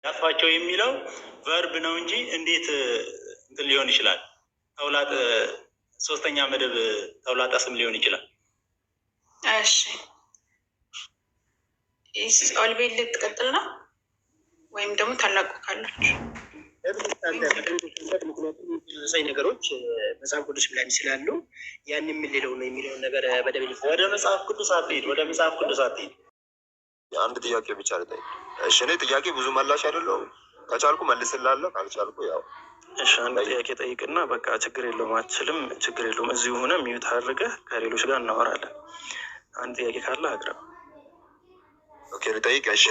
ያጥፋቸው የሚለው verb ነው እንጂ እንዴት እንትን ሊሆን ይችላል? ተውላጠ ሶስተኛ መደብ ተውላጠ ስም ሊሆን ይችላል? እሺ፣ ኦልቤል ልትቀጥል ነው ወይም ደግሞ ታላቁ ካላችሁ? ምክንያቱም ተመሳሳይ ነገሮች መጽሐፍ ቅዱስ ላይ ስላሉ ያን የምንለው ነው የሚለውን ነገር በደንብ ወደ መጽሐፍ ቅዱስ አትሂድ፣ ወደ መጽሐፍ ቅዱስ አትሂድ። አንድ ጥያቄ ብቻ ልጠይቅ። እሺ፣ እኔ ጥያቄ ብዙ መላሽ አይደለሁም። ከቻልኩ መልስላለሁ፣ ካልቻልኩ ያው እሺ፣ አንድ ጥያቄ ጠይቅና በቃ ችግር የለውም። አትችልም፣ ችግር የለውም። እዚሁ ሆነ mute አድርገህ ከሌሎች ጋር እናወራለን። አንድ ጥያቄ ካለ አቅርብ። Okay፣ ልጠይቅ። እሺ፣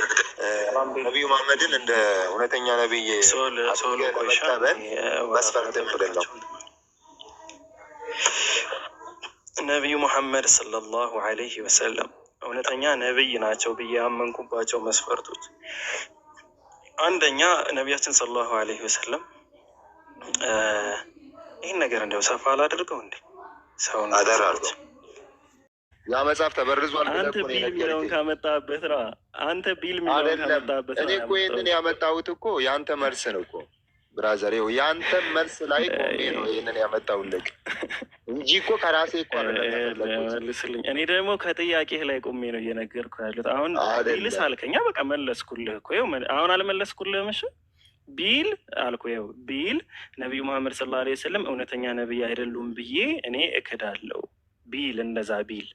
ነቢዩ መሐመድን እንደ እውነተኛ ነቢይ ሶል ሶል ቆይሻ ለመቀበል መስፈርት ምንድን ነው? ነቢዩ ሙሐመድ ሰለላሁ ዐለይሂ ወሰለም እውነተኛ ነቢይ ናቸው ብዬ ያመንኩባቸው መስፈርቶች፣ አንደኛ ነቢያችን ሰለላሁ ዐለይሂ ወሰለም፣ ይህን ነገር እንደው ሰፋ አላድርገው እንዴ ሰውን አደራ አድርገው። ያ መጽሐፍ ተበርዟል ብለህ አንተ እኮ ነው ቢል የሚለውን የነገርከኝ። ካመጣበት ነው። አንተ ቢል የሚለውን አይደለም፣ ካመጣበት እኔ ነው እኮ ይህንን ያመጣሁት። ያመጣሁት እኮ የአንተ መልስ ነው እኮ brother፣ ይኸው የአንተ መልስ ላይ ቆሜ ነው ይህንን ያመጣሁልህ እንጂ እኮ ከራሴ እኮ አይደለም ያፈለግኩት። መልስልኝ። እኔ ደግሞ ከጥያቄህ ላይ ቆሜ ነው እየነገርኩህ ያሉት። አሁን ቢልስ አይደለም። አልከኛ፣ በቃ መለስኩልህ እኮ ይኸው። አሁን አልመለስኩልህም? እሺ፣ ቢል አልኩ። ይኸው ቢል ነቢዩ መሐመድ ሰለላሁ ዐለይሂ ወሰለም እውነተኛ ነቢይ አይደሉም ብዬ እኔ እክዳለሁ። ቢል፣ እንደዛ ቢል፣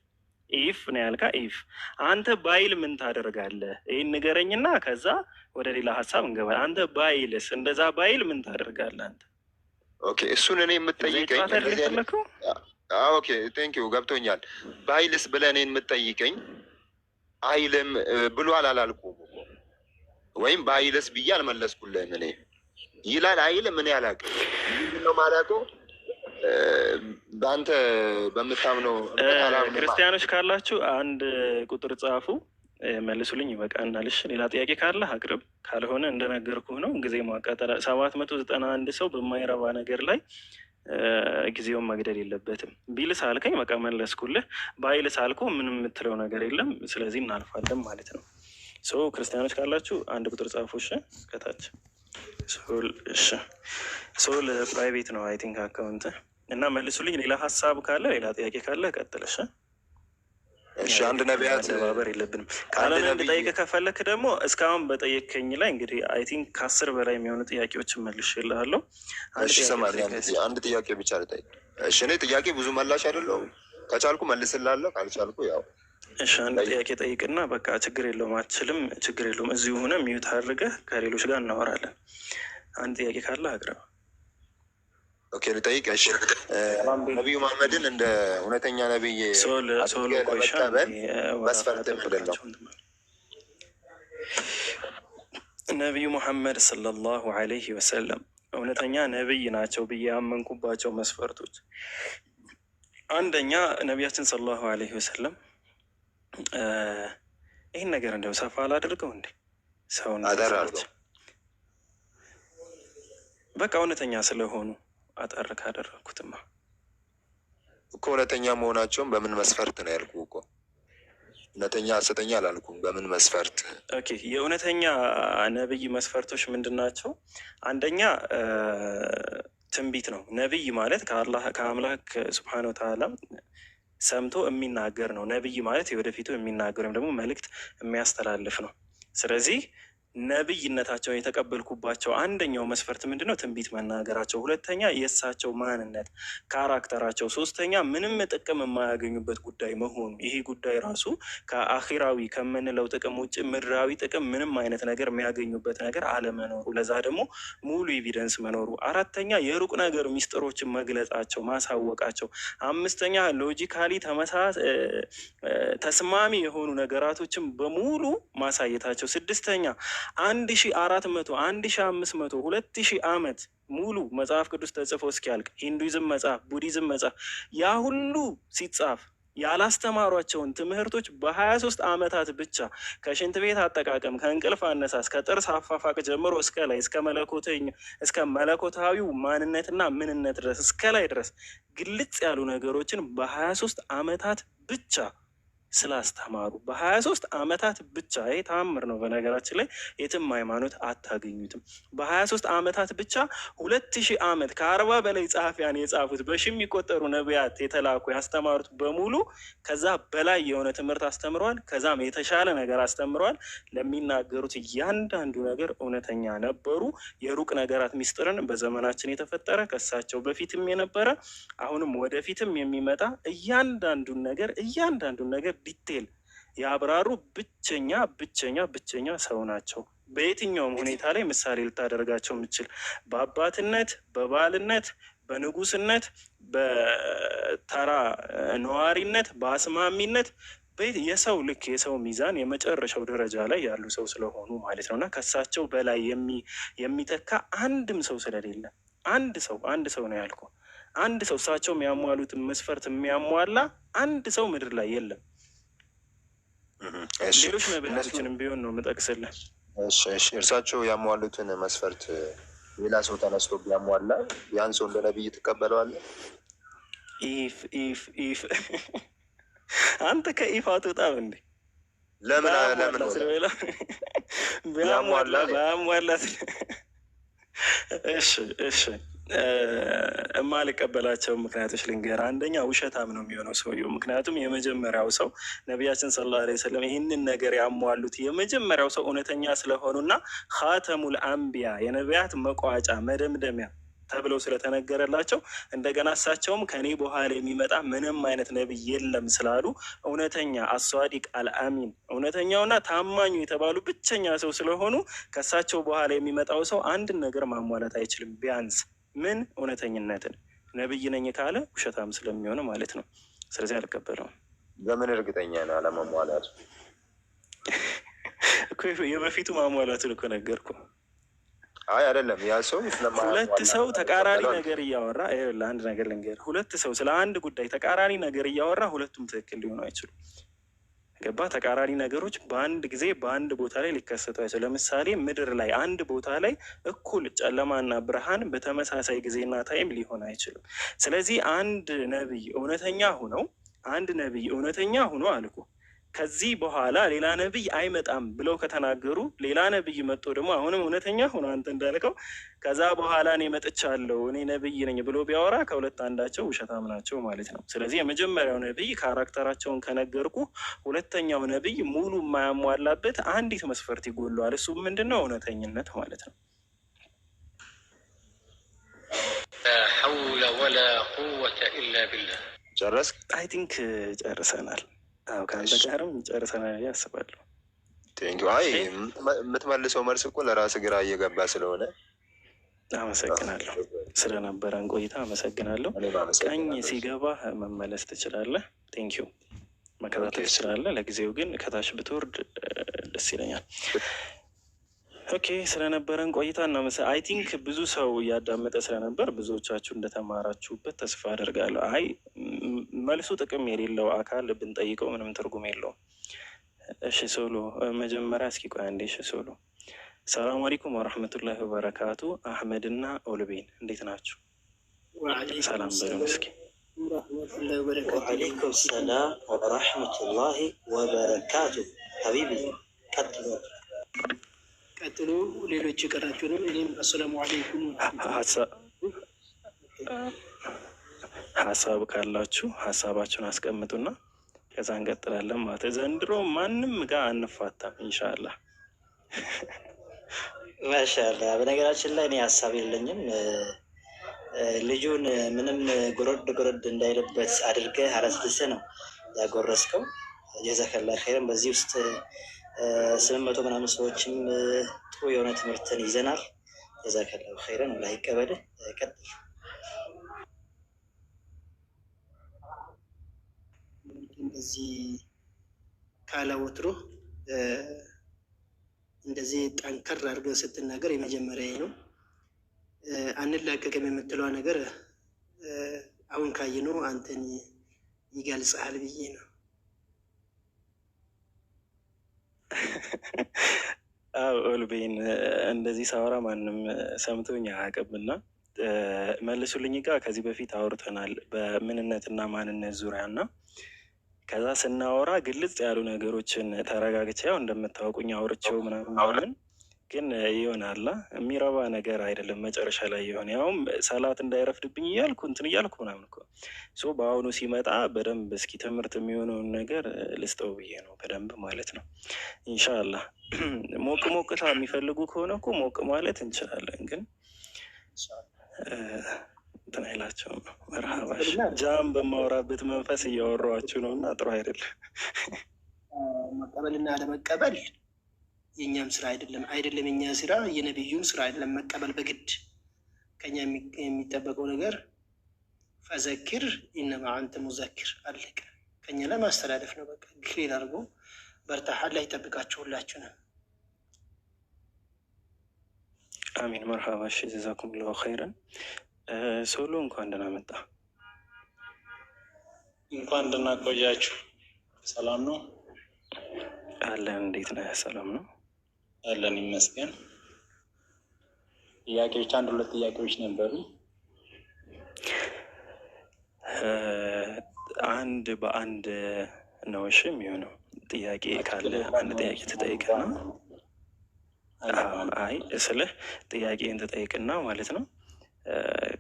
if ነው ያልካ። If አንተ ባይል ምን ታደርጋለህ? ይህን ንገረኝና ከዛ ወደ ሌላ ሀሳብ እንገባለን። አንተ ባይልስ፣ እንደዛ ባይል ምን ታደርጋለህ አንተ? Okay፣ እሱን እኔ እንደዚህ የምትጠይቀኝ ጨዋታ አይደል እንደዚህ አይነት የፈለግከው? Okay, thank you፣ ገብቶኛል። ባይልስ ብለህ እኔን የምትጠይቀኝ አይልም ብሏል አላልኩም እኮ፣ ወይም ባይልስ ብዬ አልመለስኩልህም። እኔ ይላል አይልም እኔ አላውቅም። ምንድን ነው የማላውቀው? በአንተ በምታምነው እምነት አላምንም። ክርስቲያኖች ካላችሁ አንድ ቁጥር ጻፉ፣ መልሱልኝ፣ ይበቃናል። እሺ፣ ሌላ ጥያቄ ካለ አቅርብ፣ ካልሆነ እንደነገርኩህ ነው። ጊዜ ማቃጠል፣ 791 ሰው በማይረባ ነገር ላይ ጊዜውን መግደል የለበትም። ቢልስ አልከኝ፣ በቃ መለስኩልህ። ባይልስ አልኩ፣ ምንም የምትለው ነገር የለም። ስለዚህ እናልፋለን ማለት ነው። So ክርስቲያኖች ካላችሁ አንድ ቁጥር ጻፉ። እሺ፣ ከታች ሶል። እሺ፣ ሶል private ነው I think account እና መልሱልኝ። ሌላ ሀሳብ ካለ፣ ሌላ ጥያቄ ካለ ቀጥል። እሺ። እሺ፣ አንድ ነቢያት መደባበር የለብንም። አንድ ካልሆነ ነቢይ እንድጠይቅህ ከፈለክ ደግሞ እስካሁን በጠየከኝ ላይ እንግዲህ I think ከ10 በላይ የሚሆኑ ጥያቄዎችን መልሼልሃለሁ። አንድ እሺ ጥያቄ ስማኝ፣ ልጠይቅህ አንድ እስኪ። አንድ ጥያቄ ብቻ ልጠይቅ። እሺ፣ እኔ ጥያቄ ብዙ መላሽ አይደለሁም። ከቻልኩ መልስላለሁ፣ ካልቻልኩ ያው እሺ፣ አንድ ጠይቅ። ጥያቄ ጠይቅና በቃ ችግር የለውም። አትችልም፣ ችግር የለውም። እዚሁ ሆነ mute አድርገህ ከሌሎች ጋር እናወራለን። አንድ ጥያቄ ካለ አቅርብ። Okay፣ ልጠይቅ። እሺ፣ ነቢዩ መሐመድን እንደ እውነተኛ ነቢይ ሶል ሶል አድርገህ ቆይሻ ለመቀበል ወረፋ መስፈርት ምንድን ነው? ጠብቃቸው። ነቢዩ ሙሐመድ ሰለላሁ ዐለይሂ ወሰለም እውነተኛ ነቢይ ናቸው ብዬ ያመንኩባቸው መስፈርቶች፣ አንደኛ ነቢያችን ሰለላሁ ዐለይሂ ወሰለም፣ ይህን ነገር እንደው ሰፋ አላድርገው እንዴ ሰውን አደራ ሰዎች አድርገው። በቃ እውነተኛ ስለሆኑ አጠር ካደረግኩትማ እኮ እውነተኛ መሆናቸውን በምን መስፈርት ነው ያልኩህ እኮ። እውነተኛ ሐሰተኛ አላልኩም። በምን መስፈርት? Okay፣ የእውነተኛ ነብይ መስፈርቶች ምንድን ናቸው? አንደኛ ትንቢት ነው። ነብይ ማለት ከአላህ ከአምላክ ሱብሓነሁ ወተዓላ ሰምቶ የሚናገር ነው። ነብይ ማለት የወደፊቱ የሚናገር ወይም ደግሞ መልእክት የሚያስተላልፍ ነው። ስለዚህ ነብይነታቸውን የተቀበልኩባቸው አንደኛው መስፈርት ምንድን ነው? ትንቢት መናገራቸው። ሁለተኛ የእሳቸው ማንነት፣ character ኣቸው። ሶስተኛ ምንም ጥቅም የማያገኙበት ጉዳይ መሆኑ። ይሄ ጉዳይ ራሱ ከአኺራዊ ከምንለው ጥቅም ውጭ ምድራዊ ጥቅም ምንም አይነት ነገር የሚያገኙበት ነገር አለመኖሩ፣ ለዛ ደግሞ ሙሉ evidence መኖሩ። አራተኛ የሩቅ ነገር ሚስጥሮችን መግለጻቸው፣ ማሳወቃቸው። አምስተኛ logically ተስማሚ የሆኑ ነገራቶችን በሙሉ ማሳየታቸው። ስድስተኛ 1400፣ 1500፣ 2000 ዓመት ሙሉ መጽሐፍ ቅዱስ ተጽፎ እስኪያልቅ ሂንዱይዝም መጽሐፍ፣ ቡዲዝም መጽሐፍ ያ ሁሉ ሲጻፍ ያላስተማሯቸውን ትምህርቶች በ23 ዓመታት ብቻ ከሽንት ቤት አጠቃቀም፣ ከእንቅልፍ አነሳስ፣ ከጥርስ አፋፋቅ ጀምሮ እስከ ላይ እስከ መለኮታዊው ማንነትና ምንነት ድረስ እስከ ላይ ድረስ ግልጽ ያሉ ነገሮችን በ23 ዓመታት ብቻ ስላስተማሩ በ23 ዓመታት ብቻ። ይሄ ተአምር ነው። በነገራችን ላይ የትም ሃይማኖት አታገኙትም። በ23 ዓመታት ብቻ 2000 ዓመት ከ40 በላይ ጸሐፊያን የጻፉት፣ በሺ የሚቆጠሩ ነቢያት የተላኩ ያስተማሩት በሙሉ ከዛ በላይ የሆነ ትምህርት አስተምረዋል። ከዛም የተሻለ ነገር አስተምረዋል። ለሚናገሩት እያንዳንዱ ነገር እውነተኛ ነበሩ። የሩቅ ነገራት ሚስጥርን በዘመናችን የተፈጠረ፣ ከሳቸው በፊትም የነበረ፣ አሁንም ወደፊትም የሚመጣ እያንዳንዱን ነገር detail ያብራሩ ብቸኛ ብቸኛ ብቸኛ ሰው ናቸው። በየትኛውም ሁኔታ ላይ ምሳሌ ልታደርጋቸው የምችል በአባትነት፣ በባልነት፣ በንጉስነት፣ በተራ ነዋሪነት፣ በአስማሚነት የሰው ልክ የሰው ሚዛን የመጨረሻው ደረጃ ላይ ያሉ ሰው ስለሆኑ ማለት ነው። እና ከሳቸው በላይ የሚተካ አንድም ሰው ስለሌለ አንድ ሰው፣ አንድ ሰው ነው ያልኩህ። አንድ ሰው እሳቸው የሚያሟሉትን መስፈርት የሚያሟላ አንድ ሰው ምድር ላይ የለም። ሌሎች ነቢያቶችንም ቢሆን ነው የምጠቅስልህ። እሺ፣ እርሳቸው ያሟሉትን መስፈርት ሌላ ሰው ተነስቶ ቢያሟላ ያን ሰው እንደ ነብይ ትቀበለዋለህ? If if if አንተ ከ if አትወጣም እንዴ? ለምን ለምን? ቢያሟላ ባያሟላ፣ እሺ፣ የማልቀበላቸው ምክንያቶች ልንገር። አንደኛ ውሸታም ነው የሚሆነው ሰውየው። ምክንያቱም የመጀመሪያው ሰው ነቢያችን ሰለላሁ ዐለይሂ ወሰለም ይህንን ነገር ያሟሉት የመጀመሪያው ሰው እውነተኛ ስለሆኑና ኻተሙል አንቢያ፣ የነቢያት መቋጫ መደምደሚያ ተብለው ስለተነገረላቸው፣ እንደገና እሳቸውም ከኔ በኋላ የሚመጣ ምንም አይነት ነቢይ የለም ስላሉ፣ እውነተኛ አስዋዲቅ አልአሚን፣ እውነተኛውና ታማኙ የተባሉ ብቸኛ ሰው ስለሆኑ ከእሳቸው በኋላ የሚመጣው ሰው አንድን ነገር ማሟላት አይችልም። ቢያንስ ምን እውነተኝነትን፣ ነብይ ነኝ ካለ ውሸታም ስለሚሆን ማለት ነው። ስለዚህ አልቀበለውም። በምን እርግጠኛ ነህ አለመሟላቱ? እኮ የበፊቱ ማሟላቱን እኮ ነገርኩህ። አይ አይደለም፣ ያ ሰው ሁለት ሰው ተቃራኒ ነገር እያወራ፣ ይኸውልህ አንድ ነገር ልንገርህ። ሁለት ሰው ስለ አንድ ጉዳይ ተቃራኒ ነገር እያወራ ሁለቱም ትክክል ሊሆኑ አይችሉም። ገባ? ተቃራኒ ነገሮች በአንድ ጊዜ በአንድ ቦታ ላይ ሊከሰቱ አይችሉም። ለምሳሌ ምድር ላይ አንድ ቦታ ላይ እኩል ጨለማና ብርሃን በተመሳሳይ ጊዜና time ሊሆን አይችልም። ስለዚህ አንድ ነቢይ እውነተኛ ሆኖ አልኩ ከዚህ በኋላ ሌላ ነቢይ አይመጣም ብለው ከተናገሩ፣ ሌላ ነቢይ መጥቶ ደግሞ አሁንም እውነተኛ ሆኖ አንተ እንዳልከው ከዛ በኋላ እኔ መጥቻለሁ፣ እኔ ነቢይ ነኝ ብሎ ቢያወራ ከሁለት አንዳቸው ውሸታም ናቸው ማለት ነው። ስለዚህ የመጀመሪያው ነቢይ character ኣቸውን ከነገርኩ፣ ሁለተኛው ነቢይ ሙሉ የማያሟላበት አንዲት መስፈርት ይጎለዋል። እሱ ምንድን ነው? እውነተኝነት ማለት ነው። لا حول ولا قوة إلا بالله። ጨረስክ? I think ጨርሰናል። አዎ፣ ከአንተ ጋርም ጨርሰናል ብዬ አስባለሁ። Thank you። አይ የምትመልሰው መልስ እኮ ለራስህ ግራ እየገባ ስለሆነ። አመሰግናለሁ። ስለነበረን ቆይታ አመሰግናለሁ። እኔም ቀኝ አመሰግናለሁ። ሲገባ መመለስ ትችላለህ። Thank you፣ መከታተል ትችላለህ። ለጊዜው ግን ከታች ብትወርድ ደስ ይለኛል። Okay፣ ስለነበረን ቆይታ እናመሰ I think ብዙ ሰው እያዳመጠ ስለነበር ብዙዎቻችሁ እንደተማራችሁበት ተስፋ አደርጋለሁ። አይ መልሱ ጥቅም የሌለው አካል ብንጠይቀው ምንም ትርጉም የለውም። እሺ ሶሎ፣ መጀመሪያ እስኪ ቆይ አንዴ። እሺ ሶሎ፣ ሰላም አለይኩም ወረሕመቱላሂ ወበረካቱ። አህመድና ኦልቤን እንዴት ናችሁ? ወዓለይኩም ሰላም በሉን እስኪ። ወረሕመቱላሂ ወበረካቱ። ወዓለይኩም ሰላም ወረሕመቱላሂ ወበረካቱ። ሀቢቢ ቀጥሎ። ቀጥሎ ሌሎች የቀራችሁንም እኔም አሰላሙ አለይኩም ወረሕመቱላሂ። ሀሳብ ካላችሁ ሀሳባችሁን አስቀምጡና ከዛ እንቀጥላለን ማለት ነው። ዘንድሮ ማንም ጋር አንፋታም ኢንሻአላህ። ማሻአላ። በነገራችን ላይ እኔ ሀሳብ የለኝም። ልጁን ምንም ጎረድ ጎረድ እንዳይልበት አድርገህ አለስልሰህ ነው ያጎረስከው። ጀዛከላ ኸይረን። በዚህ ውስጥ 800 ምናምን ሰዎችም ጥሩ የሆነ ትምህርትን ይዘናል። ጀዛከላሁ ኸይረን፣ አላህ ይቀበልህ። ቀጥል። እንደዚህ ካለ ወትሮ እንደዚህ ጠንከር አድርገህ ስትናገር የመጀመሪያ ነው። አንላቀቅም የምትለዋ ነገር አሁን ካየነው አንተን ይገልጽሃል ብዬ ነው። አዎ ኦልቤን፣ እንደዚህ ሳወራ ማንም ሰምቶኝ አያውቅም እና መልሱልኝ ጋር ከዚህ በፊት አውርተናል በምንነትና ማንነት ዙሪያ እና ከዛ ስናወራ ግልጽ ያሉ ነገሮችን ተረጋግቼ ያው እንደምታውቁኝ አውርቼው ምናምን ምናምን ግን ይሆናላ የሚረባ ነገር አይደለም። መጨረሻ ላይ የሆነ ያውም ሰላት እንዳይረፍድብኝ እያልኩ እንትን እያልኩ ምናምን እኮ so በአሁኑ ሲመጣ በደንብ እስኪ ትምህርት የሚሆነውን ነገር ልስጠው ብዬ ነው፣ በደንብ ማለት ነው። ኢንሻአላህ ሞቅ ሞቅታ የሚፈልጉ ከሆነ እኮ ሞቅ ማለት እንችላለን፣ ግን እንትን አይላቸውም ነው። መርሃባሽ ጃም በማወራበት መንፈስ እያወራኋችሁ ነው እና ጥሩ አይደለም። መቀበልና አለመቀበል የእኛም ስራ አይደለም፣ አይደለም የኛ ስራ፣ የነቢዩም ስራ አይደለም። መቀበል በግድ ከኛ የሚጠበቀው ነገር فذكر إنما أنت مذكر፣ አለቀ። ከኛ ላይ ማስተላለፍ ነው። በቃ clear አድርጎ በርታ። አላህ ይጠብቃችሁ ሁላችሁንም። አሚን። መርሃባሽ ጀዛኩም ላሁ ኸይረን። ሶሎ እንኳን ደህና መጣ። እንኳን ደህና ቆያችሁ። ሰላም ነው አለን። እንዴት ነህ? ሰላም ነው አለን ይመስገን። ጥያቄዎች አንድ ሁለት ጥያቄዎች ነበሩ። አንድ በአንድ ነው እሺ የሚሆነው። ጥያቄ ካለ አንድ ጥያቄ ትጠይቅና፣ አይ ስልህ ጥያቄን ትጠይቅና ማለት ነው።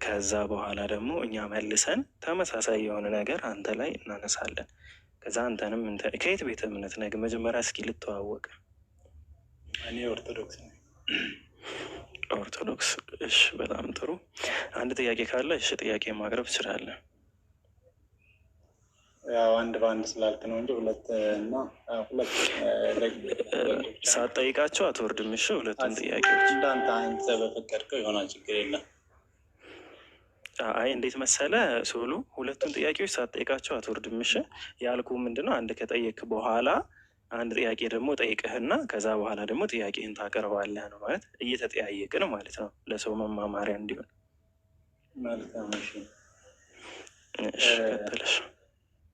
ከዛ በኋላ ደግሞ እኛ መልሰን ተመሳሳይ የሆነ ነገር አንተ ላይ እናነሳለን። ከዛ አንተንም ከየት ቤተ እምነት ነህ? መጀመሪያ እስኪ ልተዋወቅ። እኔ ኦርቶዶክስ ነኝ። ኦርቶዶክስ። እሺ፣ በጣም ጥሩ። አንድ ጥያቄ ካለ እሺ፣ ጥያቄ ማቅረብ ትችላለህ። ያው አንድ በአንድ ስላልክ ነው እንጂ ሁለት እና ሁለት ሳትጠይቃቸው አትወርድም። እሺ፣ ሁለቱን ጥያቄዎች እንዳንተ አንተ በፈቀድከው የሆነ ችግር የለም። አይ እንዴት መሰለ ሶሉ፣ ሁለቱን ጥያቄዎች ሳትጠይቃቸው አትወርድም። እሺ ያልኩ ምንድነው፣ አንድ ከጠየክ በኋላ አንድ ጥያቄ ደግሞ ጠይቅህና ከዛ በኋላ ደግሞ ጥያቄህን ታቀርባለህ ነው ማለት፣ እየተጠያየቅን ማለት ነው፣ ለሰው መማማሪያ እንዲሆን። መልካም። እሺ እሺ፣ ቀጥልሽ።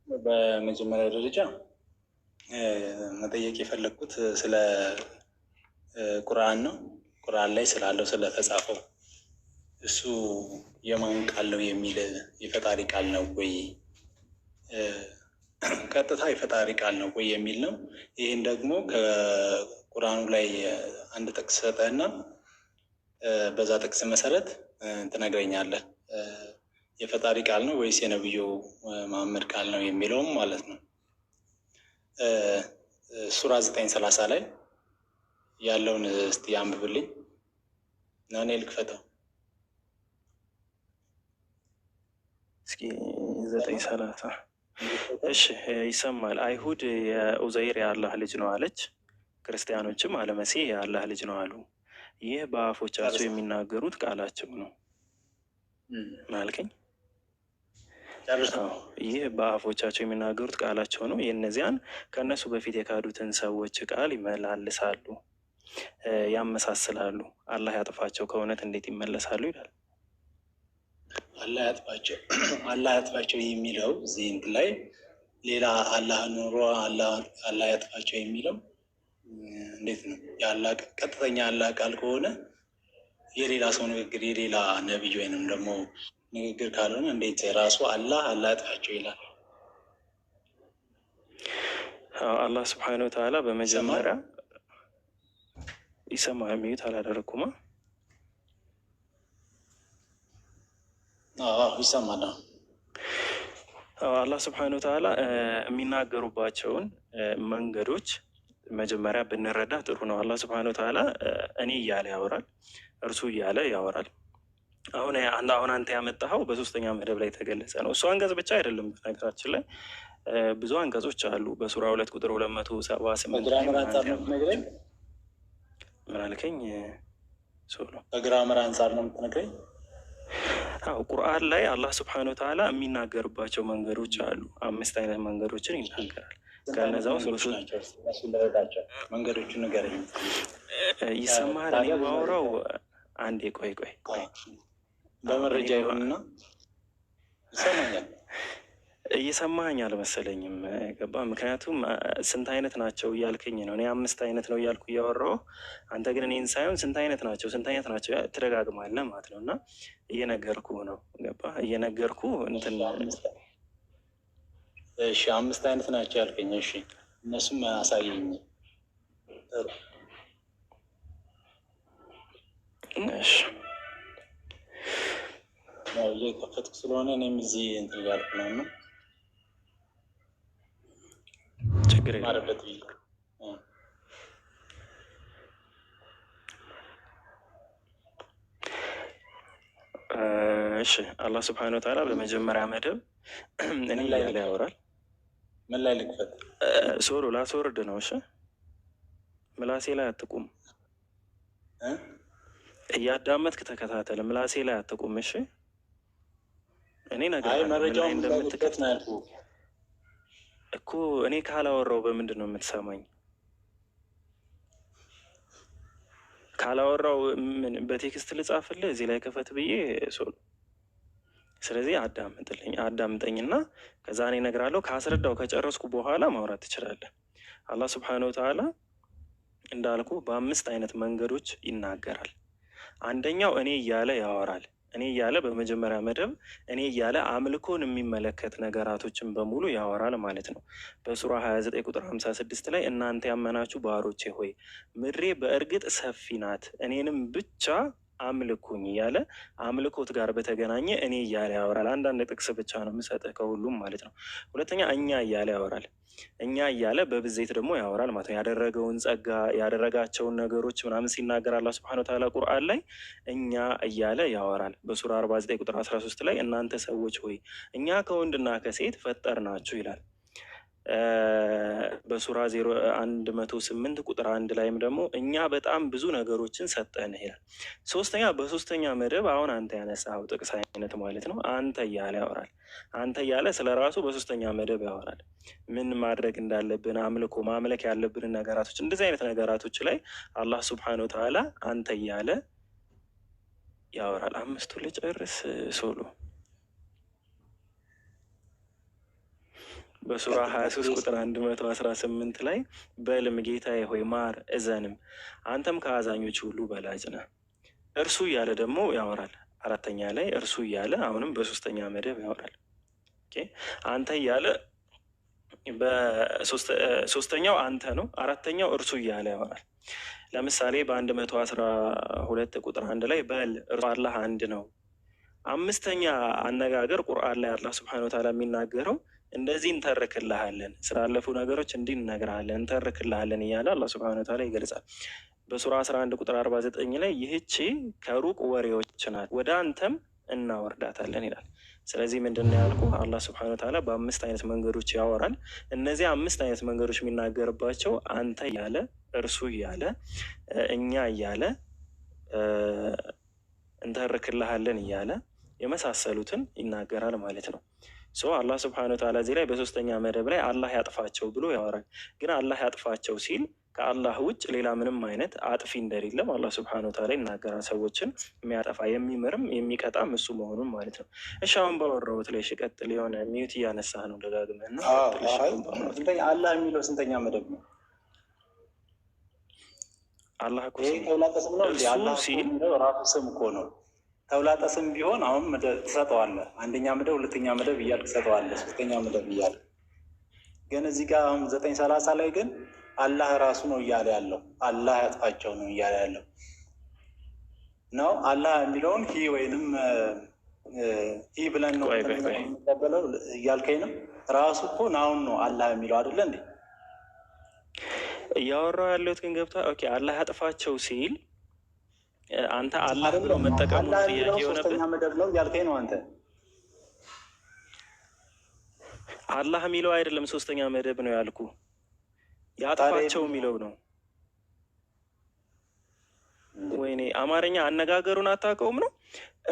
በመጀመሪያ ደረጃ መጠየቅ የፈለግኩት ስለ ቁርአን ነው። ቁርአን ላይ ስላለው ስለተጻፈው እሱ የማን ቃል ነው የሚል የፈጣሪ ቃል ነው ወይ ቀጥታ የፈጣሪ ቃል ነው ወይ የሚል ነው። ይህን ደግሞ ከቁርአኑ ላይ አንድ ጥቅስ ሰጠህና በዛ ጥቅስ መሰረት ትነግረኛለህ የፈጣሪ ቃል ነው ወይስ የነብዩ መሐመድ ቃል ነው የሚለውም ማለት ነው። ሱራ 9:30 ላይ ያለውን እስቲ አንብብልኝ እና እኔ ልክፈተው። እስኪ 9:30። እሺ ይሰማል። አይሁድ የኡዘይር የአላህ ልጅ ነው አለች፣ ክርስቲያኖችም አለመሲህ የአላህ ልጅ ነው አሉ። ይህ በአፎቻቸው የሚናገሩት ቃላቸው ነው። ምን አልከኝ? ይህ በአፎቻቸው የሚናገሩት ቃላቸው ነው። የእነዚያን ከእነሱ በፊት የካዱትን ሰዎች ቃል ይመላልሳሉ፣ ያመሳስላሉ። አላህ ያጥፋቸው፣ ከእውነት እንዴት ይመለሳሉ ይላል። አላህ ያጥፋቸው፣ አላህ ያጥፋቸው የሚለው እዚህ እንትን ላይ ሌላ አላህ ኑሮ አላህ ያጥፋቸው የሚለው እንዴት ነው? የአላህ ቀጥተኛ አላህ ቃል ከሆነ የሌላ ሰው ንግግር የሌላ ነቢይ ወይንም ደግሞ ንግግር ካልሆነ እንዴት ራሱ አላህ አላህ ያጥፋቸው ይላል? አላህ ስብሐነሁ ወተዓላ በመጀመሪያ ይሰማል። mute አላደረኩማ። ይሰማል። አላህ ስብሐነሁ ወተዓላ የሚናገሩባቸውን መንገዶች መጀመሪያ ብንረዳ ጥሩ ነው። አላህ ስብሐነሁ ወተዓላ እኔ እያለ ያወራል፣ እርሱ እያለ ያወራል። አሁን አሁን አንተ ያመጣኸው በሶስተኛ መደብ ላይ የተገለጸ ነው። እሱ አንቀጽ ብቻ አይደለም። በነገራችን ላይ ብዙ አንቀጾች አሉ። በሱራ 2 ቁጥር 278 ላይ በ grammar አንጻር ነው የምትነግረኝ? ምን አልከኝ? ሶሎ በ grammar አንጻር ነው የምትነግረኝ? አዎ ቁርአን ላይ አላህ ስብሐነ ወተዓላ የሚናገርባቸው መንገዶች አሉ። አምስት አይነት መንገዶችን ይናገራል። ከነዛ ውስጥ መንገዶች ናቸው? እነሱን ልረዳቸው። መንገዶቹን ንገረኝ። ይሰማሃል? እኔ የማወራው አንዴ ቆይ ቆይ ቆይ በመረጃ ይሁንና ይሰማኛል። እየሰማኸኝ አልመሰለኝም። ገባ? ምክንያቱም ስንት አይነት ናቸው እያልከኝ ነው። እኔ አምስት አይነት ነው እያልኩ እያወራሁ፣ አንተ ግን እኔን ሳይሆን ስንት አይነት ናቸው ስንት አይነት ናቸው ትደጋግማለህ ማለት ነው። እና እየነገርኩህ ነው። ገባ? እየነገርኩህ እንትን እሺ አምስት አይነት ናቸው ያልከኝ። እሺ እነሱም አሳየኝ። ጥሩ። እሺ ያው እየከፈትኩ ስለሆነ እኔም እዚህ እንትን እያልኩ ነው እና ችግር የለውም። ማረበት ብዬ እሺ አላህ ስብሐነ ወተዓላ በመጀመሪያ መደብ እኔ ምን ላይ እያለ ልክፈት? ያወራል። ምን ላይ ልክፈት? ሶሎ ላስወርድ ነው። እሺ ምላሴ ላይ አትቁም፣ እ? እያዳመጥክ ተከታተል። ምላሴ ላይ አትቁም። እሺ እኔ አይ እነግርሃለሁ ምን ላይ መረጃውን ምን ላይ ልክፈት እንደምትከፍት ነው ያልኩህ። እኮ። እኔ ካላወራው በምንድን ነው የምትሰማኝ? ካላወራው ምን በ text ልጻፍልህ? እዚህ ላይ ክፈት ብዬ ሶሎ። ስለዚህ አዳምጥልኝ፣ አዳምጠኝና ከዛ እኔ እነግርሃለሁ። ካስረዳው ከጨረስኩ በኋላ ማውራት ትችላለህ። አላህ ስብሐነ ወተዓላ እንዳልኩ በአምስት አይነት መንገዶች ይናገራል። አንደኛው እኔ እያለ ያወራል። እኔ እያለ በመጀመሪያ መደብ እኔ እያለ አምልኮን የሚመለከት ነገራቶችን በሙሉ ያወራል ማለት ነው። በሱራ 29 ቁጥር 56 ላይ እናንተ ያመናችሁ ባሮቼ ሆይ ምድሬ በእርግጥ ሰፊ ናት፣ እኔንም ብቻ አምልኩኝ እያለ አምልኮት ጋር በተገናኘ እኔ እያለ ያወራል። አንዳንድ ጥቅስ ብቻ ነው የምሰጥህ ከሁሉም ማለት ነው። ሁለተኛ እኛ እያለ ያወራል። እኛ እያለ በብዜት ደግሞ ያወራል ማለት ነው። ያደረገውን ጸጋ ያደረጋቸውን ነገሮች ምናምን ሲናገር አላህ ሱብሐነሁ ወተዓላ ቁርአን ላይ እኛ እያለ ያወራል። በሱራ 49 ቁጥር 13 ላይ እናንተ ሰዎች ሆይ እኛ ከወንድና ከሴት ፈጠርናችሁ ይላል። በሱራ 108 ቁጥር 1 ላይም ደግሞ እኛ በጣም ብዙ ነገሮችን ሰጠንህ ይላል። ሶስተኛ በሶስተኛ መደብ አሁን አንተ ያነሳኸው ጥቅስ አይነት ማለት ነው። አንተ እያለ ያወራል። አንተ እያለ ስለ ራሱ በሶስተኛ መደብ ያወራል። ምን ማድረግ እንዳለብን አምልኮ ማምለክ ያለብንን ነገራቶች እንደዚህ አይነት ነገራቶች ላይ አላህ ስብሐነሁ ወተዓላ አንተ እያለ ያወራል። አምስቱ ልጨርስ ሶሎ። በሱራ 23 ቁጥር 118 ላይ በልም ጌታዬ ሆይ ማር እዘንም፣ አንተም ከአዛኞች ሁሉ በላጭ ነህ። እርሱ እያለ ደግሞ ያወራል። አራተኛ ላይ እርሱ እያለ አሁንም በሶስተኛ መደብ ያወራል። Okay፣ አንተ እያለ በሶስተኛው አንተ ነው። አራተኛው እርሱ እያለ ያወራል። ለምሳሌ በ112 ቁጥር 1 ላይ በል እርሱ አላህ አንድ ነው። አምስተኛ አነጋገር ቁርአን ላይ አላህ ስብሐነሁ ወተዓላ የሚናገረው እንደዚህ እንተርክልሃለን፣ ስላለፉ ነገሮች እንዲህ እንነግርሃለን፣ እንተርክልሃለን እያለ አላህ ስብሐነሁ ወተዓላ ይገልጻል። በሱራ 11 ቁጥር 49 ላይ ይህቺ ከሩቅ ወሬዎች ናት፣ ወደ አንተም እናወርዳታለን ይላል። ስለዚህ ምንድን ነው ያልኩህ? አላህ ስብሐነሁ ወተዓላ በአምስት አይነት መንገዶች ያወራል። እነዚህ አምስት አይነት መንገዶች የሚናገርባቸው አንተ እያለ፣ እርሱ እያለ፣ እኛ እያለ፣ እንተርክልሃለን እያለ የመሳሰሉትን ይናገራል ማለት ነው። So አላህ ስብሐነሁ ወተዓላ እዚህ ላይ በሶስተኛ መደብ ላይ አላህ ያጥፋቸው ብሎ ያወራል። ግን አላህ ያጥፋቸው ሲል ከአላህ ውጭ ሌላ ምንም አይነት አጥፊ እንደሌለም አላህ ስብሐነሁ ወተዓላ ይናገራል። ሰዎችን የሚያጠፋ የሚምርም የሚቀጣም እሱ መሆኑን ማለት ነው። እሺ አሁን ባወራሁት ላይ እሺ ቀጥል። የሆነ mute እያነሳህ ነው ደጋግመህ እና አዎ፣ ቀጥል። እሺ አይ አሁን ባወራሁት ስንተኛ አላህ የሚለው ስንተኛ መደብ ነው? አላህ እኮ ይሄ ስም ነው። ተውላጠ ስም ነው እንዴ? እርሱ አላህ እኮ ሲል የሚለው ራሱ ስም እኮ ነው። ተውላጠ ስም ቢሆን አሁን መደብ ትሰጠዋለህ። አንደኛ መደብ፣ ሁለተኛ መደብ እያልክ ትሰጠዋለህ፣ ሶስተኛ መደብ እያልክ። ግን እዚህ ጋር አሁን 9:30 ላይ ግን አላህ ራሱ ነው እያለ ያለው፣ አላህ ያጥፋቸው ነው እያለ ያለው ነው። አላህ የሚለውን he ወይንም he ብለን ነው ቆይ ቆይ ቆይ የምንቀበለው እያልከኝ ነው። ራሱ እኮ noun ነው አላህ የሚለው አይደለ እንዴ? እያወራሁ ያለሁት ግን ገብቶሃል? Okay አላህ ያጥፋቸው ሲል አንተ አላህ ብሎ አይደለም መጠቀሙ አላህ ነው ጥያቄ የሚለው ሶስተኛ የሆነብህ? መደብ ነው እያልከኝ ነው አንተ። አላህ የሚለው አይደለም ሶስተኛ መደብ ነው ያልኩ፣ ታዲያ ያጥፋቸው የሚለው ነው። ወይኔ አማርኛ አነጋገሩን አታውቀውም ነው።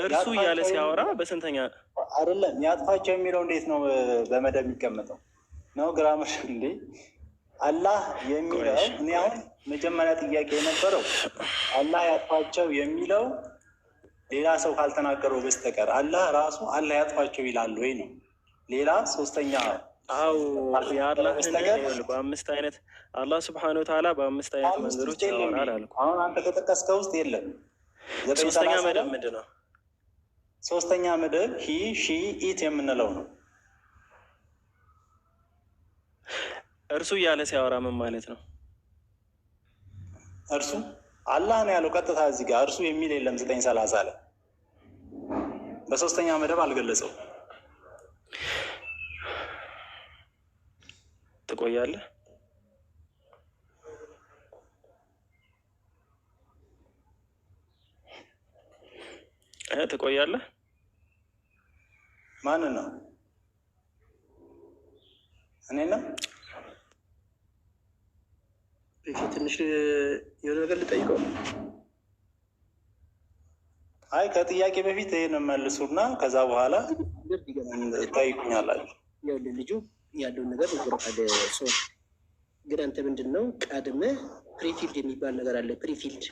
እርሱ እያለ ያጥፋቸው ሲያወራ የሚለው በስንተኛ አይደለም። ያጥፋቸው የሚለው እንዴት ነው በመደብ የሚቀመጠው? ነው grammar እንዴ? አላህ ቆይ የሚለው እሺ እኔ ቆይ አሁን መጀመሪያ ጥያቄ የነበረው አላህ ያጥፋቸው የሚለው ሌላ ሰው ካልተናገረው በስተቀር አላህ ራሱ አላህ ያጥፋቸው ይላል ወይ ነው። ሌላ ሶስተኛ አው ካልተናገረው የአላህን በስተቀር ይኸውልህ፣ በአምስት አይነት አላህ ስብሐነ ወተዓላ በአምስት አይነት አምስት መንገዶች ውስጥ የለም። ያወራል ይሄ አልኩ። አሁን አንተ ከጠቀስከው ውስጥ የለም። ዘጠኝ ሶስተኛ ሰላሳ መደብ ላይ ምንድን ነው? ሶስተኛ መደብ he she it የምንለው ነው። እርሱ እያለ ሲያወራ ምን ማለት ነው? እርሱ አላህ ነው ያለው ቀጥታ። እዚህ ጋር እርሱ የሚል የለም። 9:30 ላይ በሶስተኛ መደብ አልገለጸው። ትቆያለህ? ትቆያለህ? ማንን ነው? እኔ ነው። ትንሽ የሆነ ነገር ልጠይቀው። አይ፣ ከጥያቄ በፊት ይህን መልሱና ከዛ በኋላ ጠይቁኛላችሁ። ልጁ ያለውን ነገር ነግሮሃል። ሰው ግን አንተ ምንድን ነው ቀድመህ prefilled የሚባል ነገር አለ። Prefilled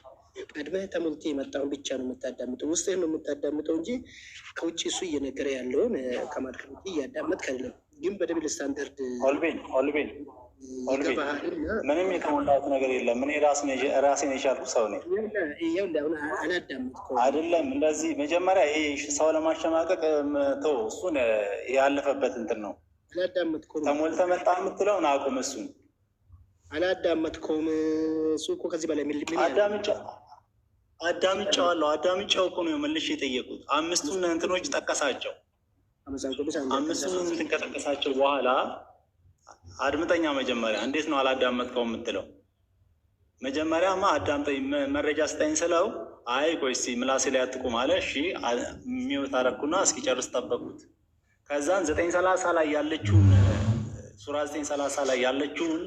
ቀድመህ ተሞልቶ የመጣውን ብቻ ነው የምታዳምጠው፣ ውስጥህ ነው የምታዳምጠው እንጂ ከውጭ እሱ እየነገረ ያለውን ከማድረግ ውጭ እያዳመጥክ አይደለም። ግን በ double standard ኦልቤን፣ ኦልቤን፣ ኦልቤን፣ ምንም የተሞላሁት ነገር የለም። እኔ ራሴን የቻልኩ ሰው ነኝ። አላዳመጥከውም። አይደለም እንደዚህ መጀመሪያ ይሄ ሰው ለማሸማቀቅ ተው፣ እሱን ያለፈበት እንትን ነው። አላዳመጥከውም። ተሞልተ መጣ የምትለውን አቁም። እሱን አላዳመጥከውም። እሱ እኮ ከዚህ በላይ ምን አዳምጬዋለሁ። አዳምጬው እኮ ነው መልሼ የጠየቁት። አምስቱን እንትኖች ጠቀሳቸው። አምስቱን እንትን ከጠቀሳቸው በኋላ አድምጠኛ መጀመሪያ እንዴት ነው አላዳመጥከው የምትለው? መጀመሪያማ አዳምጠኝ መረጃ ስጠኝ ስለው አይ ቆይ እስኪ ምላሴ ላይ አትቁም አለ። እሺ mute አደረኩና እስኪጨርስ ጠበቅኩት። ከዛን 9:30 ላይ ያለችውን፣ ሱራ 9:30 ላይ ያለችውን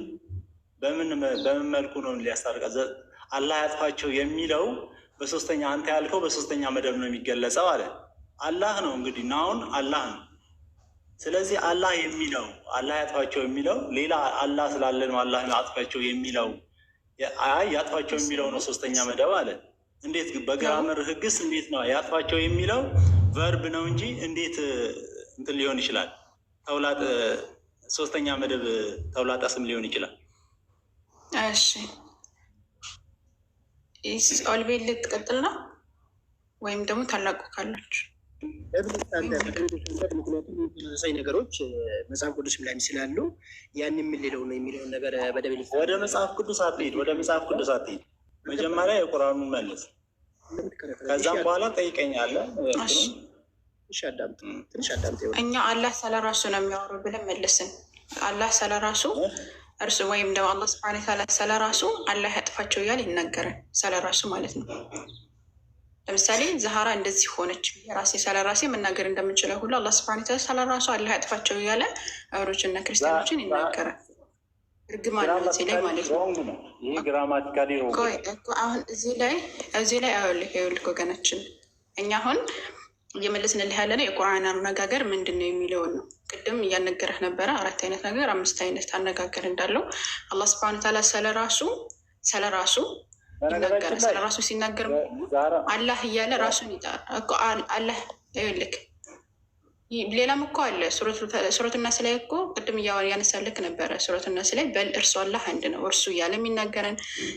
በምን በምን መልኩ ነው ሊያስታርቃ? አላህ ያጥፋቸው የሚለው በሶስተኛ፣ አንተ ያልከው በሶስተኛ መደብ ነው የሚገለጸው አለ። አላህ ነው እንግዲህ noun አላህ ነው። ስለዚህ አላህ የሚለው፣ አላህ ያጥፋቸው የሚለው ሌላ አላህ ስላለ ነው አላህ አጥፋቸው የሚለው? አይ ያጥፋቸው የሚለው ነው ሶስተኛ መደብ አለ። እንዴት በ grammar ህግስ እንዴት ነው ያጥፋቸው የሚለው verb ነው እንጂ እንዴት እንትን ሊሆን ይችላል? ተውላጠ ሶስተኛ መደብ ተውላጠ ስም ሊሆን ይችላል? እሺ፣ ኦልቤን ልትቀጥል ነው ወይም ደግሞ ታላቁ ካላችሁ? Double standard፣ ምክንያቱም ተመሳሳይ ነገሮች መጽሐፍ ቅዱስም ላይ ስላሉ ያን የምንለው ነው የሚለውን ነገር በ double ወደ መጽሐፍ ቅዱስ አትሂድ፣ ወደ መጽሐፍ ቅዱስ አትሂድ። መጀመሪያ የቁርአኑን መልስ፣ ከዛም በኋላ ጠይቀኛለህ። ትንሽ አዳምጥ፣ ትንሽ አዳምጥ። እኛ አላህ ስለ ራሱ ነው የሚያወሩ ብለን መለስን። አላህ ስለ ራሱ እርሱ ወይም ደግሞ አላህ ስብሐነ ወተዓላ ስለ ራሱ አላህ ያጥፋቸው እያለ ይናገራል። ስለ ራሱ ማለት ነው። ለምሳሌ ዛህራ እንደዚህ ሆነች፣ ራሴ ስለ ራሴ መናገር እንደምችለው ሁሉ አላህ ስብሐነ ወተዓላ ስለ ራሱ አላህ ያጥፋቸው እያለ አይሁዶችና ክርስቲያኖችን ይናገራል። እርግማን ነው እዚህ ላይ ማለት ነው። ይህ grammatically wrong። ቆይ እኮ አሁን እዚህ ላይ ይኸውልህ ወገናችን፣ እኛ አሁን እየመለስንልህ ያለ ነው የቁርአን አነጋገር ምንድን ነው የሚለውን ነው። ቅድም እያነገረህ ነበረ። አራት አይነት ነገር፣ አምስት አይነት አነጋገር እንዳለው አላህ ስብሐነ ወተዓላ ስለራሱ ይናገራል። ስለራሱ ሲናገር አላህ እያለ ራሱን ይጠራል። አላህ ይኸውልህ፣ ሌላም እኮ አለ። ሱረቱ ናስ ላይ እኮ ቅድም እያነሳልክ ነበረ። ሱረቱ ናስ ላይ በል እርሱ አላህ አንድ ነው፣ እርሱ እያለ ይናገራል፣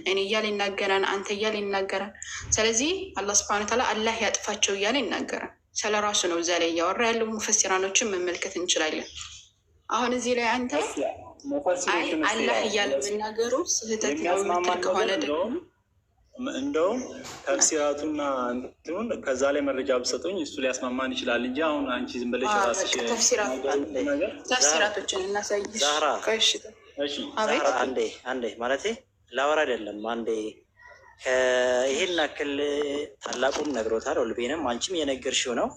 እኔ እያለ ይናገራል፣ አንተ እያለ ይናገራል። ስለዚህ አላህ ስብሐነ ወተዓላ አላህ ያጥፋቸው እያለ ይናገራል። ስለ ራሱ ነው እዛ ላይ እያወራ ያለው። ሙፈሲራኖችን መመልከት እንችላለን። አሁን እዚህ ላይ አንተ አይ አላህ እያለ መናገሩ ስህተት ነው የምትል ከሆነ ደግሞ እንደውም ተፍሲራቱና እንትኑን ከዛ ላይ መረጃ ብሰጡኝ እሱ ሊያስማማን ይችላል እንጂ አሁን አንቺ ዝም ብለሽ ራስሽ ተፍሲራቶችን እናሳይሽ። ዛህራ። እሺ። አቤት። አንዴ አንዴ፣ ማለቴ ላወራ አይደለም። አንዴ ይሄን ያክል ታላቁም ነግሮታል፣ ወልቤንም አንቺም የነገርሽው ነው።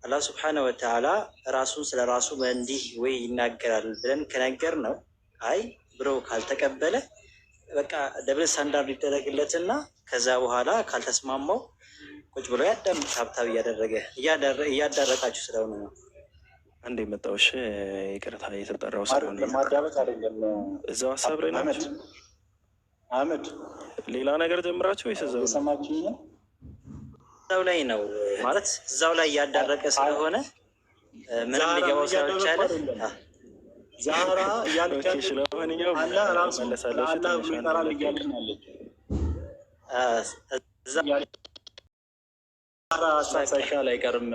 አላህ ስብሐነ ወተዓላ ራሱን ስለ ራሱ በእንዲህ ወይ ይናገራል ብለን ከነገር ነው አይ ብሎ ካልተቀበለ በቃ double standard ይደረግለትና ከዛ በኋላ ካልተስማማው ቁጭ ብሎ ያዳምጥ። tap tap እያደረገ እያዳረቃችሁ ስለሆነ ነው። አንድ የመጣው እሺ፣ ይቅርታ የተጠራው ስለሆነ። ማዳመጥ አይደለም። እዛው ሀሳብ ላይ ናቸው። አህመድ፣ ሌላ ነገር ጀምራችሁ ወይስ እዛው ነው? የሰማችኝ ነው? እዛው ላይ ነው ማለት እዛው ላይ እያዳረቀ ስለሆነ ምንም ሊገባው ስላልቻለ ዛህራ እያለች Okay፣ እሺ፣ ለማንኛውም አላህ ራሱ እመለሳለሁ። እሺ፣ አላህ ትንሽ ብሎ አንድ ይጠራል ሁለት እያለች ነው ያለችው። እዛ ዛህራ ሀሳብ ሳይሻል አይቀርም።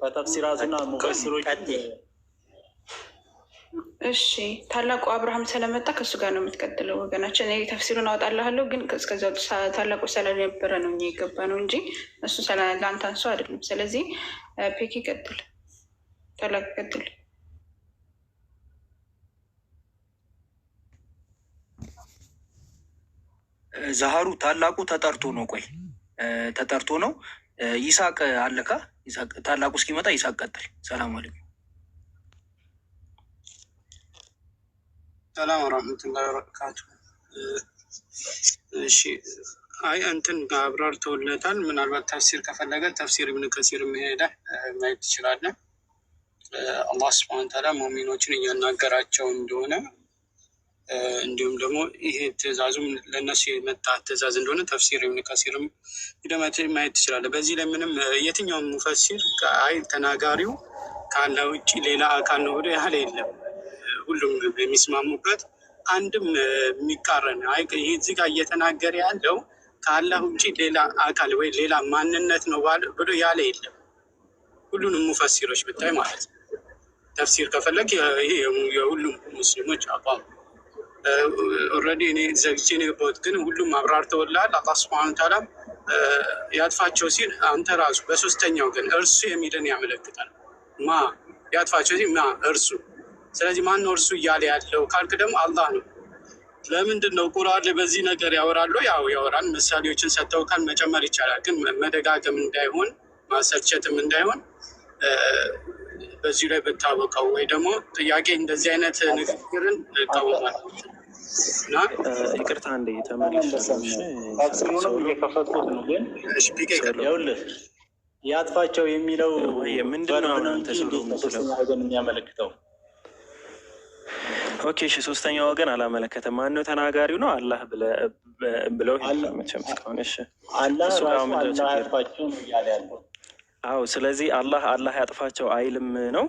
ከተፍሲራቱና ሙፈሲሮች ቀጥይ። እሺ ታላቁ አብርሃም ስለመጣ ከእሱ ጋር ነው የምትቀጥለው ወገናችን። እኔ ተፍሲሩን አወጣልሃለሁ፣ ግን እስከዚያው ታላቁ ስለነበረ ነው እኛ የገባ ነው እንጂ እሱ ለአንተ አንሶ አይደለም። ስለዚህ ፔኪ ቀጥል፣ ታላቁ ቀጥል። ዛሃሩ ታላቁ ተጠርቶ ነው። ቆይ ተጠርቶ ነው። ይሳቅ አለካ። ይሳቅ ታላቁ እስኪመጣ ይሳቅ ቀጥል። ሰላም አለይኩም። ሰላም ወራህመቱላሂ ወበረካቱ። እሺ አይ እንትን አብራርተውለታል። ምናልባት ተፍሲር ከፈለገ ተፍሲር ኢብን ከሲር ሄደህ ማየት ትችላለህ። አላህ ስብሐነ ወተዓላ ሙእሚኖችን እያናገራቸው እንደሆነ እንዲሁም ደግሞ ይሄ ትእዛዙም ለእነሱ የመጣ ትእዛዝ እንደሆነ ተፍሲር ኢብን ከሲርም ሄደህ ማየት ትችላለህ። በዚህ ላይ ምንም የትኛውም ሙፈሲር አይ ተናጋሪው ከአላህ ውጭ ሌላ አካል ነው ብሎ ያህል የለም። ሁሉም የሚስማሙበት አንድም የሚቃረን አይ ይሄ እዚህ ጋር እየተናገረ ያለው ከአላህ ውጭ ሌላ አካል ወይ ሌላ ማንነት ነው ብሎ ያለ የለም። ሁሉንም ሙፈሲሮች ብታይ ማለት ነው። ተፍሲር ከፈለግ ይሄ የሁሉም ሙስሊሞች አቋም already እኔ ዘግቼ ነው የገባሁት፣ ግን ሁሉም አብራርተውልሃል። አላህ ስብሐነ ወተዓላ ያጥፋቸው ሲል አንተ ራሱ በሶስተኛው ግን እርሱ የሚልን ያመለክታል። ማ ያጥፋቸው ሲል ማ እርሱ። ስለዚህ ማን ነው እርሱ እያለ ያለው ካልክ ደግሞ አላህ ነው። ለምንድን ነው ቁርአን ላይ በዚህ ነገር ያወራሉ? ያው ያወራል። ምሳሌዎችን ሰጥተው ካል መጨመር ይቻላል፣ ግን መደጋገም እንዳይሆን ማሰልቸትም እንዳይሆን በዚሁ ላይ ብታወቀው ወይ ደግሞ ጥያቄ እንደዚህ አይነት ንግግርን እቃወማለሁ እና ይቅርታ እንዴ ተመልሻለሁ። እሺ ተፍሲሩንም እየከፈትኩት ነው፣ ግን ይኸውልህ ያጥፋቸው የሚለው ወይ ምንድን ነው verb አሁን ነው አንተ እንጂ ሶሎ እንዴት ነው የምትለው? ሶስተኛ ወገን የሚያመለክተው? okay እሺ፣ ሶስተኛ ወገን አላመለከተም። ማነው ተናጋሪው? ነው አላህ ብለው ሄዷል መቼም እስካሁን። እሺ አላህ እሱ ጋር ራሱ ምንድነው አላህ ችግር? ያጥፋቸው ነው እያለ ያለው። አዎ ስለዚህ አላህ አላህ ያጥፋቸው አይልም ነው።